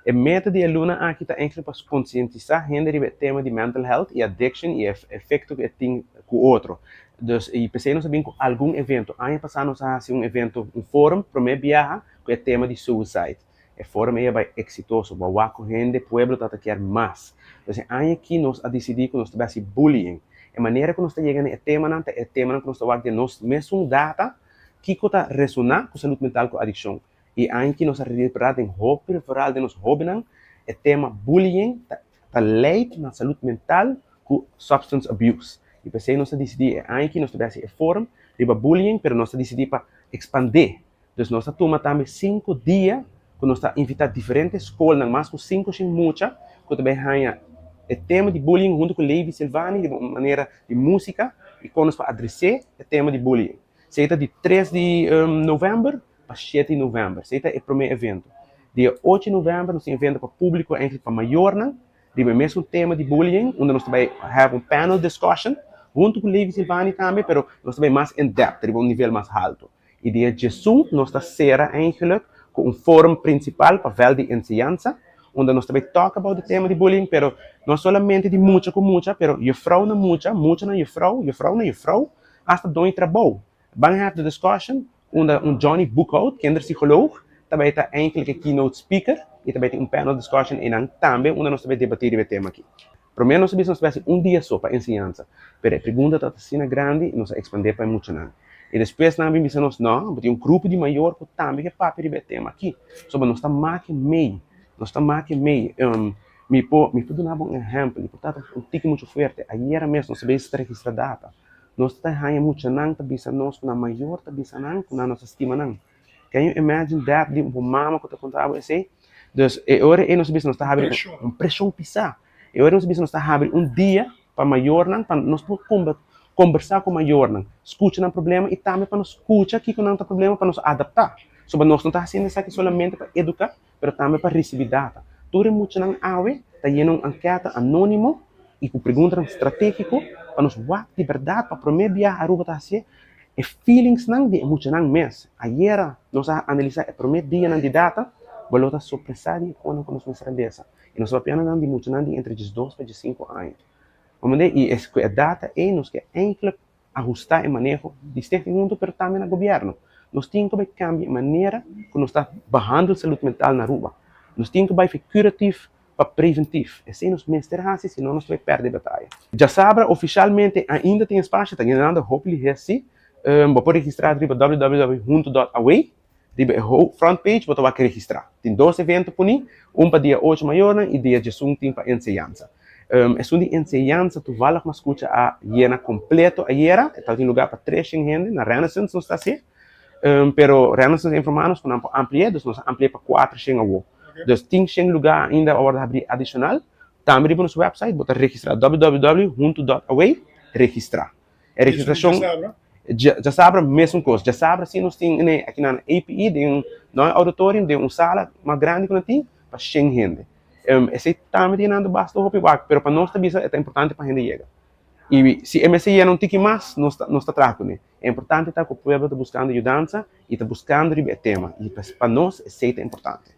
E meta di e luna aki ta eigenlijk pa konsientisá hende riba e tema di mental health i addiction i e efekto ku e tin ku otro. Dus i p'esei nos a bin ku algun evento. Aña pasá nos a hasi un evento, un forum, promé biaha ku e tema di suicide. E forum ei a bai eksitoso, bo a wak ku hende, pueblo tabata kier mas. Dus e aña aki nos a disidí ku nos ta bai hasi bullying. E manera ku nos ta yega na e temanan ta e temanan ku nos ta wak den nos mesun data kiko ta resoná ku salud mental ku adikshon. I aña aki nos a repará den hopi referal den nos hóbennan e tema bullying ta leid na salud mental ku substance abuse. I p'esei nos a disidí e aña aki nos ta bai hasi e forum riba bullying, pero nos a disidí pa ekspandé. Dus nos a tuma tambe 5 dia ku nos ta invitá diferente skolnan, mas ku 500 mucha ku ta bai haña e tema di bullying huntu ku Levi Silvani di un manera di músika i kon nos por adres'é e tema di bullying. Esei ta di 3 di novèmber pa 7 di novèmber. Esei ta e promé evento. Dia 8 di novèmber nos tin evento pa públiko, eigenlijk pa mayornan, riba e mesun tema di bullying, unda nos ta bai have un panel discussion huntu ku Levi Silvani tambe, pero nos ta bai mas in depth, riba un nivel mas haltu. I dia 11 nos ta sera eigenlijk ku un forum prinsipal pa vèlt di enseñansa, unda nos ta bai talk about e tema di bullying, pero no solamente di mucha ku mucha, pero juffrouw na mucha, mucha na juffrouw, juffrouw na juffrouw, hasta doño trabou. Ban have the discussion, unda un Johnny Boekhout, kinderpsycholoog, ta bai ta eigenlijk e keynote speaker, i ta bai tin un panel discussion einan tambe, unda nos ta bai debatí riba e tema aki. Promé nos a bisa nos ta bai hasi un dia so pa enseñansa, pero e pregunta tabata asina grandi i nos a ekspandé pa e muchanan. I despues nan a bin bisa nos, no, bo tin un grupo di mayor ku tambe ke papia riba e tema aki. Pasobra nos ta make mei, nos ta make mei. Mi por duna bo un ehèmpel, i por ta un tiki muchu fuerte. Ayera mes nos a bai registrá data. Nos ta haña muchanan ta bisa nos ku nan mayor ta bisa nan ku nan no ta stima nan. Can you imagine that di un mama ku ta konta bo esei? Dus e ora ei nos a bisa nos ta habri un preshon pisá. E ora ei nos a bisa nos ta habri un dia pa mayornan pa nos por kombersá ku mayornan, skucha nan problema i tambe pa nos skucha kiko nan ta problema pa nos adaptá. Soba nos no ta hasiendo esaki solamente pa eduká, pero tambe pa risibí data. Tur e muchanan awe ta yena un anketa anónimo i ku preguntanan stratégiko pa nos wak di bèrdat pa promé biaha Aruba ta hasié e feelingsnan di e muchanan mes. Ayera nos a analisá e promé dianan di data, bo lo ta sorpresá di e konan ku nos mester a lesa. I nos ta papiando nan di muchanan di entre 12 pa 15 aña. Comprende? I es ku e data ei nos ke eindelijk ahustá e maneho di Stichting Hunto pero tambe na gobièrnu. Nos tin ku bai kambia e manera ku nos ta behandel salud mental na Aruba. Nos tin ku bai fi curatief pa preventief. Esei nos mester hasi si no nos ta bai pèrdè e bataya. Djasabra ofishalmente ainda tin espasio, ta yenando hopi lihé si. Bo por registrá riba www.hunto.aw. Riba e front page bo ta wak registrá. Tin dos evento puni, un pa dia 8 mayornan i dia 11 tin pa enseñansa. Esun di enseñansa toevallig mi a skucha a yena kompleto ayera, e tabatin lugá pa 300 hende na Renaissance nos ta hasié. Pero Renaissance a informá nos ku nan por ampli'é, dus nos a ampli'é pa 400 awor. Dus tin 100 lugá ainda a wòrdu habrí adishonal. Tambe riba nos website bo ta registrá www.hunto.aw, registrá. E registrashon djasabra mesun kos. Djasabra si nos tin aki na APE den nos auditorium den un sala mas grandi ku nan tin pa 100 hende. Esei tambe ta yenando basta hopi wak, pero pa nos ta bisa e ta importante pa hende yega. I si e mester yena un tiki mas, nos ta traha kuné. E importante ta ku pueblo ta buskando yudansa i ta buskando riba e tema. I pa nos esei ta importante.